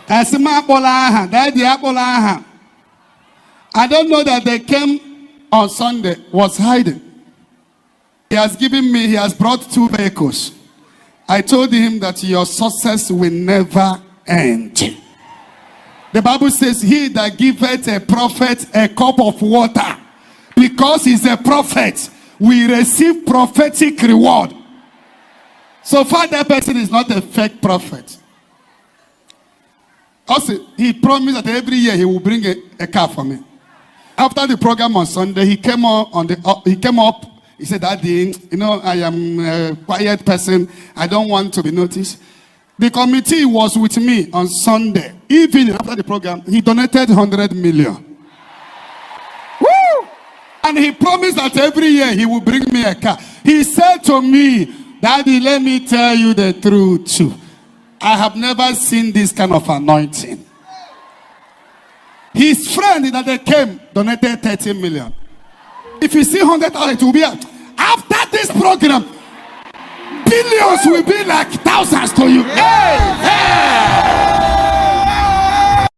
Asị m akpọla aha, Daddy, akpọla aha. I don't know that they came on Sunday, was hiding. He has given me, he has brought two vehicles. I told him that your success will never end. The Bible says, "He that giveth a prophet a cup of water, because he's a prophet, will receive prophetic reward." So far, that person is not a fake prophet. Also, he promised that every year he will bring a car for me. After the program on Sunday, he came up on the he came up. He said, "Daddy, I am a quiet person. I don't want to be noticed." The committee was with me on Sunday. Even after the program, he donated 100 million. Woo! And he promised that every year he will bring me a car. He said to me, "Daddy, let me tell you the truth. I have never seen this kind of anointing." His friend that they came donated 30 million. If you see 100,000, it will be after this program, billions will be like thousands to you. Hey, hey.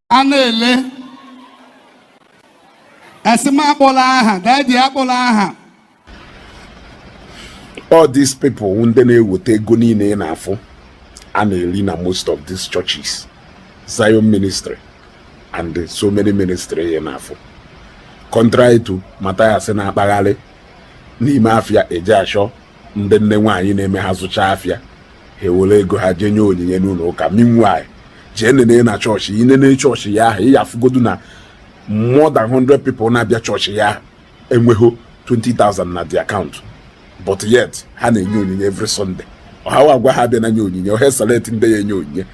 A na-ele. Asị m akpọla aha, Daddy, akpọla aha. All these people ndị na-eweta ego niile ị na-afụ a na-eri na most of these churches, Zion Ministry and so many ministry ị na-afụ, contrary to Mathias na-akpagharị n'ime afịa eje achọ ndị nne nwaanyị na-eme ha zụcha afịa, ha ewere ego ha jee nye onyinye n'ụlọ ụka. Meanwhile, jee nene na chọọchị, inene chọọchị ya ahụ, ị ya afụgodu na more than 100 people na-abịa chọọchị ya enweghị 20,000 na the account, but yet ha na-enye onyinye every Sunday. Ọha agwa ha abịa na nye onyinye, ọha select ndị ya enye onyinye.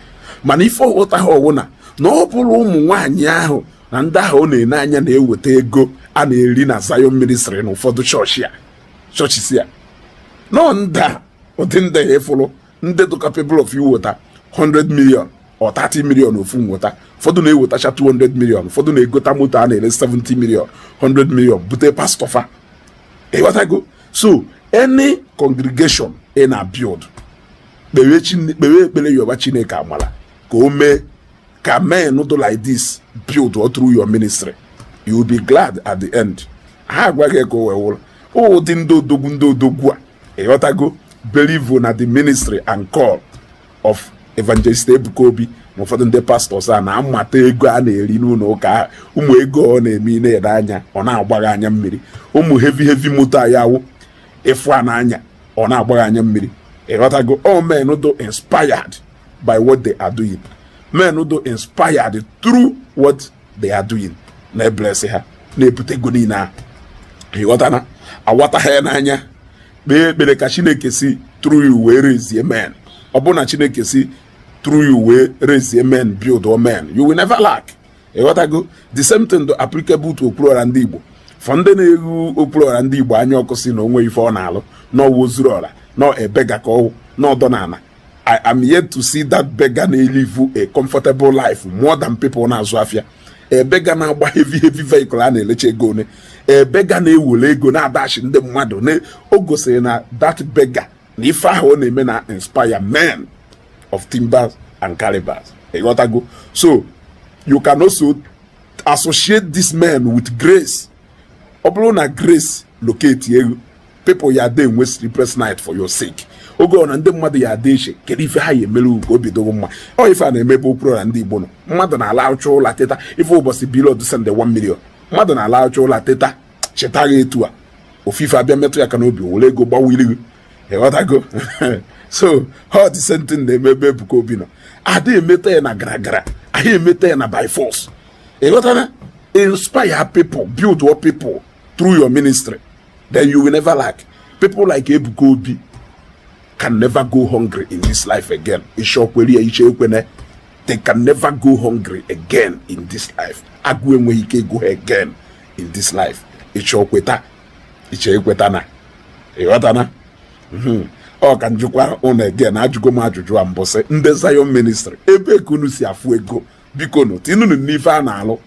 Mana ife ọghọta ha ọwụ na ọ bụrụ ụmụ nwaanyị ahụ na ndị ahụ ọ na-ene anya na-eweta ego a na-eri na Zion Ministry na ụfọdụ chọọchị a, chọọchị si a nọ ndị a, ụdị ndị ya ịfụrụ ndị dị capable of iweta 100 million or 30 million ofu nweta. Ụfọdụ na-ewetacha 200 million, ụfọdụ na-egota moto a na-ere 70 million, 100 million, bute pastọ fa. Ịghọtago? So any congregation ị na build, kpewe ekpere, yọba Chineke amara ka o mee ka men do like this build all through your ministry. You will be glad at the end. Ha agwaghị ka o wee wụrụ ụdị ndị odogwu, ndị odogwu a. Ịghọtago? Believe na the ministry and call of Evangelist Ebuka Obi na ụfọdụ ndị pastors a na-amata ego a na-eri n'ụlọ ụka ahụ. Ụmụ ego ọ na-eme ị na-ere anya, ọ na-agbagha anya mmiri. Ụmụ heavy heavy moto a ya awụ ịfụ a n'anya, ọ na-agbagha anya mmiri. Ịghọtago? All men do inspired by what they are doing, men do inspired through what they are doing, na-ebless ha, na-ebute ego niile ahụ. Ịghọtana? Awata ha ya n'anya. Kpee ekpere ka Chineke si through you wee raise men. Ọ bụrụ na Chineke si through you wee raise men, build or men, you will never lack. Ịghọtago? The same thing do applicable to Okwuluọra Ndị Igbo. For ndị na-eghu Okwuluọra Ndị Igbo anya ọkụ si na onwe ife ọ na-alụ n'ọwụ zuru ọra nọ ebega ka ọwụ n'ọdọ n'ala, I am yet to see that beggar na-elive a comfortable life more than people na-azụ afịa. Ebega na-agba heavy heavy vehicle a na-elecha ego one, ebega na-ewere ego na-adachi ndị mmadụ na o gosiri na that beggar na ife ahụ ọ na-eme na inspire men of timbers and calibers. Ịghọtago? So you can also associate this men with grace. Ọ bụrụ na grace locate ego, people ya ada enwe sleepless night for your sake. Oge ọ na ndị mmadụ ya ada eche kedu ife ha ya emere ka obi dogo mma. Ọ ife a na-emebe okpuru na ndị Igbo nọ. Mmadụ na-ala ụcha ụla teta, ife ụbọchị bilod send 1 million. Mmadụ na-ala ụcha ụla teta, cheta gị etu a ofufe abịa metụ ya ka n'obi, were ego gbawili gị. Ịghọtago? So ha the same thing na-eme ebe Ebuka Obi nọ. Ada emeta ya na gara gara, ahịa emeta ya na by force. Ịghọtana? Inspire people, build up people through your ministry, then you will never lack. People like Ebuka Obi can never go hungry in this life again. Ịchọkwere ya, iche ekwene, they can never go hungry again in this life. Agụ enweghị ike go again in this life. Ịchọ kweta, iche ekweta na ịghọtana. Ọ ka njikwa ụnụ again, ajụgo m ajụjụ a mbụ sị ndị Zion Ministry, ebe ka unu si afụ ego? Biko nụ, tinunu n'ife a na-alụ,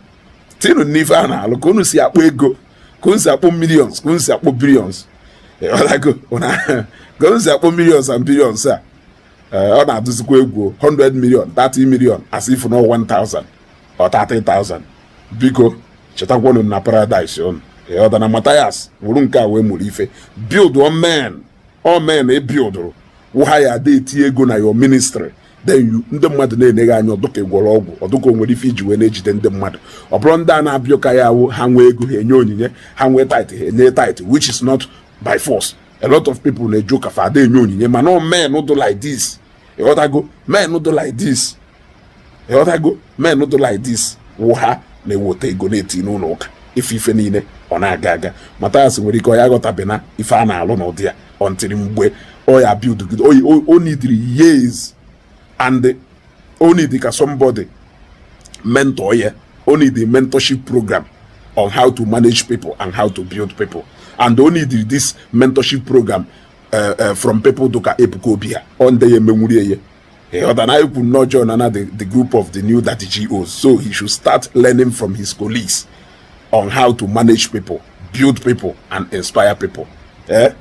tinunu n'ife a na-alụ, ka unu si akpọ ego, ka unu si akpọ millions, ka unu si akpọ billions. Ịghọtago? Ka unu si akpọ millions and billions a. Ọ na-adụzikwa egwu 100 million, 30 million, as if no 1000 or 30,000. Biko chetakwanụ na paradise unu. Ịghọta na Matthias wuru nke a wee mụrụ ife. Build one man, all men e buildụrụ wụ ha ya ada eti ego na your ministry. Then you, ndị mmadụ na-enyeghị anya, ọdụka gwọrọ ọgwụ, ọdụka o nwere ife iji wee na-ejide ndị mmadụ. Ọ bụrụ ndị a na-abịa ụka ya awụ ha nwee ego, ha enye onyinye, ha nwee tithe, ha enye tithe, which is not by force. A lot of people na-eje ụka, fa ada enye onyinye, mana ọ men do like this. Ịghọtago? Men do like this. Ịghọtago? Men do like this wụ ha na-eweta ego na-eti n'ụlọ ụka. Ife ife niile ọ na-aga aga. Mathias nwere ike ọ ya aghọtabena ife a na-alụ n'ụdị ya until mgbe ọ ya build o neediri years and o need ka somebody mentor ya. O need a mentorship program on how to manage people and how to build people, and o need this mentorship program from people dụka Ebuka Obi. Ha ọ ndị ya emenwuri ya. Ịghọta na ekwu nnọọ join na the group of the new Daddy GOs, so he should start learning from his colleagues on how to manage people, build people and inspire people. Eh?